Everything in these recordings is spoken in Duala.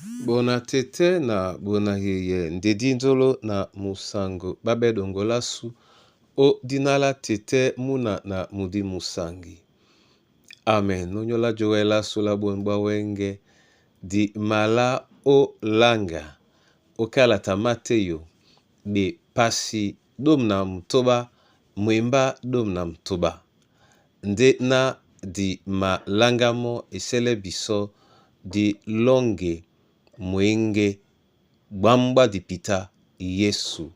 Bona tete na bona yeye ndedi nzolo na musango babe dongolasu o dina la tete muna na mudi musangi. Amen. Onyola joela sula bon bwa wenge di mala o langa okalata Mateyo be pasi dom na mutoba mwemba dom na mutoba nde na di malangamo esele biso di longe mwenge bwambwa dipita Yesu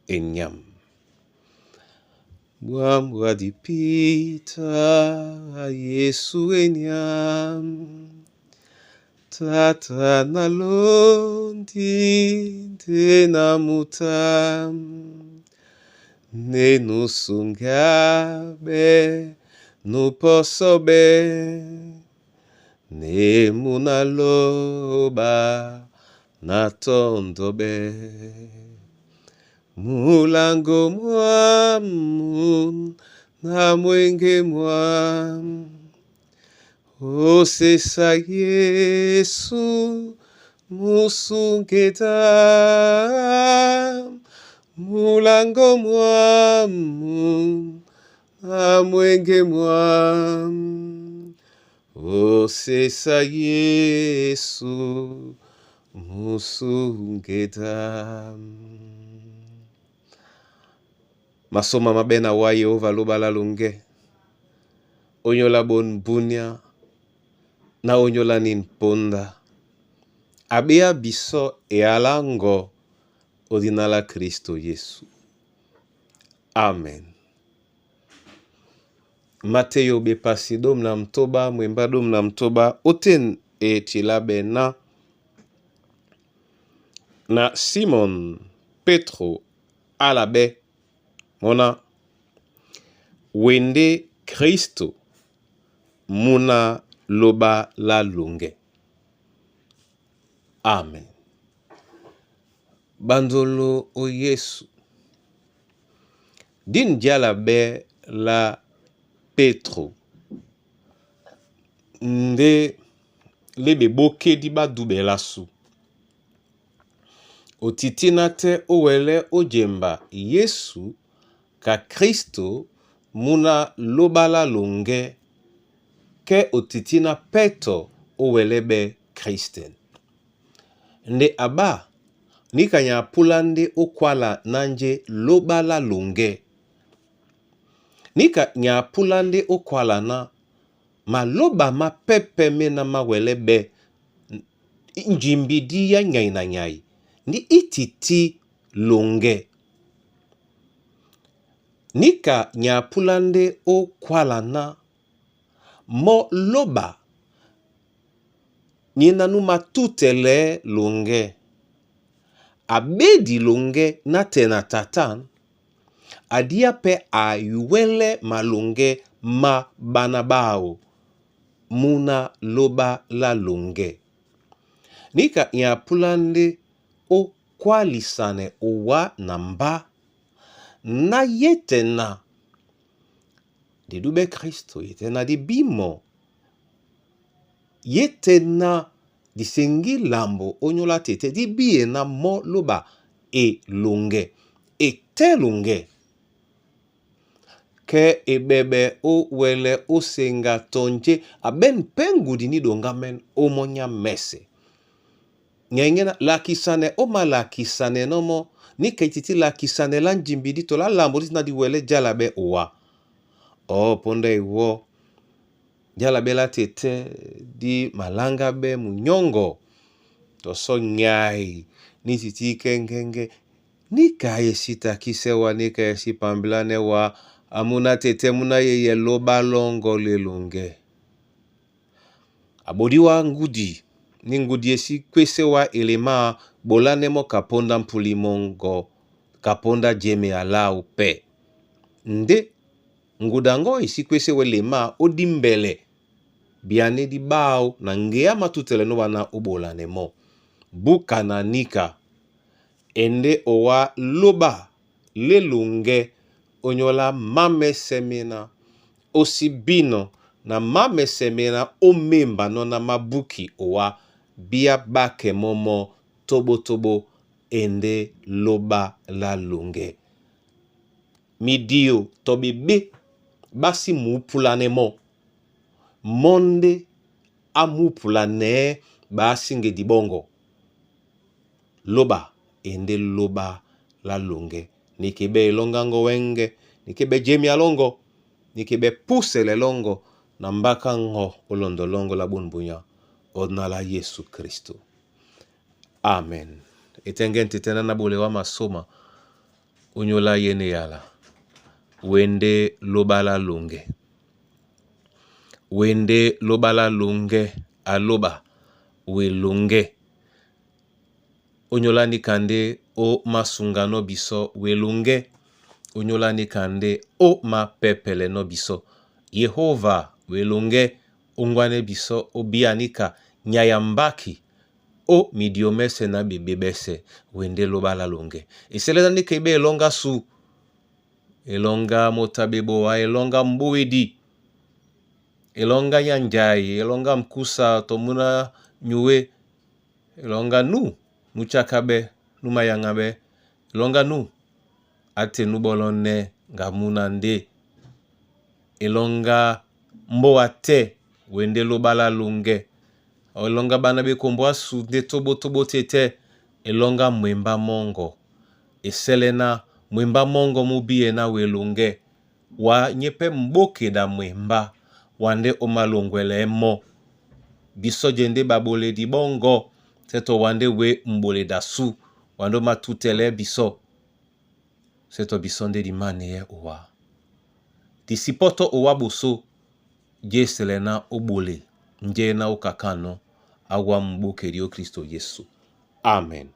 enyam. Bwambwa dipita Yesu enyam. Tata nalondi nde na muta nenusunga be nuposo be nemunaloba natondo be mulango mwamu na mwenge mwamu osesa Yesu musungeta mulango mwamu na mwenge mwamu osesa Yesu musungeta. Masoma mabena wa Yehova lobala lunge onyola bon bunia na onyola nin ponda abea biso eala ngo odinala Kristo Yesu. Amen. Mateyo bepasi dom na mtoba mwemba dom na mtoba oten etila bena na Simon Petro alabe mona wende Kristo muna loba la lunge. Amen. Bandolo o Yesu din diala be la Petro nde lebe bokedi badubela su otitina te owele ojemba Yesu ka Kristo muna lobala longe ke otitina peto owele be Kristen. Nde aba nikanya pula nde okwala nanje lobala longe. Nika nyapula nde okwala na maloba mapepe mena mawele be njimbidi ya nyai na nyai ndi ititi longe. Nika nyapula nde okwala na mo loba nínanu matutele longe. Abedi longe na te na tatan adia pe ayuwele malonge ma bana bao muna loba la longe. Nika nyapula nde okwalisane owa na mba na yete na didube Kristo yete na dibimo yete na disengi lambo onyola tete dibie na mo loba elonge ete longe ke ebebe o wele osenga tonje aben pengudi ni dongamen omonya mese. Nyenge na lakisane o malakisane nomo ni keititi lakisane la njimbidi to la lambo na di wele jala be owa. O ponda iwo jala be la tete di malanga be munyongo toso nyai ni titi kengenge nika esita kisewa nika esi pambilane wa amuna tete muna yeye loba longo lelunge. Abodi wa ngudi ni ngudi esi kwese wa elema bolane mo kaponda mpuli mongo kaponda jeme alau pe. Nde ngudango esi kwese wa elema odi mbele biane di bao na ngea matutele no wana obolane mo. Buka na nika ende owa loba lelunge onyola mame semena osibino na mame semena omemba no na mabuki owa bia bakɛ mɔ́ mɔ́ tobotobo e ndé lóba lá loŋgɛ. Midiyo tɔ bebé ɓá sí mǔpúlanɛ́ mɔ́. Mɔ́ ndé á múpulanɛɛ́ ɓaásíŋgedi diɓɔ́ŋgɔ. Lóba e ndé lóba lá loŋgɛ. Niki ɓɛ́ elɔ́ŋgá ŋgɔ́ wɛ́ŋgɛ́, niki ɓɛ́ jemia lɔ́ŋgɔ́, niki ɓɛ́ púsɛlɛ lɔ́ŋgɔ́ na mbáká ŋgɔ́ ó lɔndɔ lɔ́ŋgɔ́ lá bôn bunyá ódina lá Yesu Kristo. Amen. Etɛ́ŋgɛ́ ntɛ́tɛ́ ná na bole wa masôma ónyólá yéne yala wende lóba lá loŋgɛ. Wende lóba lá loŋgɛ alóba we loŋgɛ. Ónyólá níka ndé ó masuŋganɔ́ bisɔ́ we loŋgɛ. Ónyólá níka ndé ó mapɛ́pɛlɛnɔ́ bisɔ́. Yehova we loŋgɛ óŋgwanɛ́ bisɔ́ ó bíya níka nyay a mbáki ó midio mɛ́sɛ̄ na ɓebé ɓɛ́sɛ̄ wende lóba lá loŋgɛ. Eselɛna níka e ɓá elɔ́ŋgá sú, elɔ́ŋgá moto a ɓeboa, elɔ́ŋgá mbówedi, elɔ́ŋgá nyá njai, elɔ́ŋgá mkúsa tɔ múna nyué, elɔ́ŋgá nú nú tsákáɓɛ́, nú mayaŋaɓɛ́, elɔ́ŋgá nú á te nú ɓɔ́lɔ́nɛ́ ŋga múna ndé, elɔ́ŋgá mbóa tɛ́ wende lóba lá loŋgɛ, elɔ́ŋgá ɓána ɓá ekombo ásu ndé tóbótóbó tɛ́tɛ́, elɔ́ŋgá mwembá mɔ́ŋgɔ. Esɛ́lɛ́ ná mwembá mɔ́ŋgɔ mú bíyɛ ná we loŋgɛ, wa nyé pɛ́ mbókeda mwembá, wa ndé ó malôŋgwɛlɛɛ́ mɔ́. Bisɔ́ jendé ɓaɓoledi ɓɔ́ŋgɔ́, sɛ́ tɔ wa ndé wé mboleda sú, wa ndé ó matútɛlɛ́ bisɔ́, sɛ́ tɔ bisɔ́ ndé di máneyɛ́ owa. Di sí pɔ́tɔ́ owá ɓosó, jésɛlɛ ná ó ɓole, njé ná ó kakánɔ́, áwá mbókedi ó Kristo Yesu. Amen.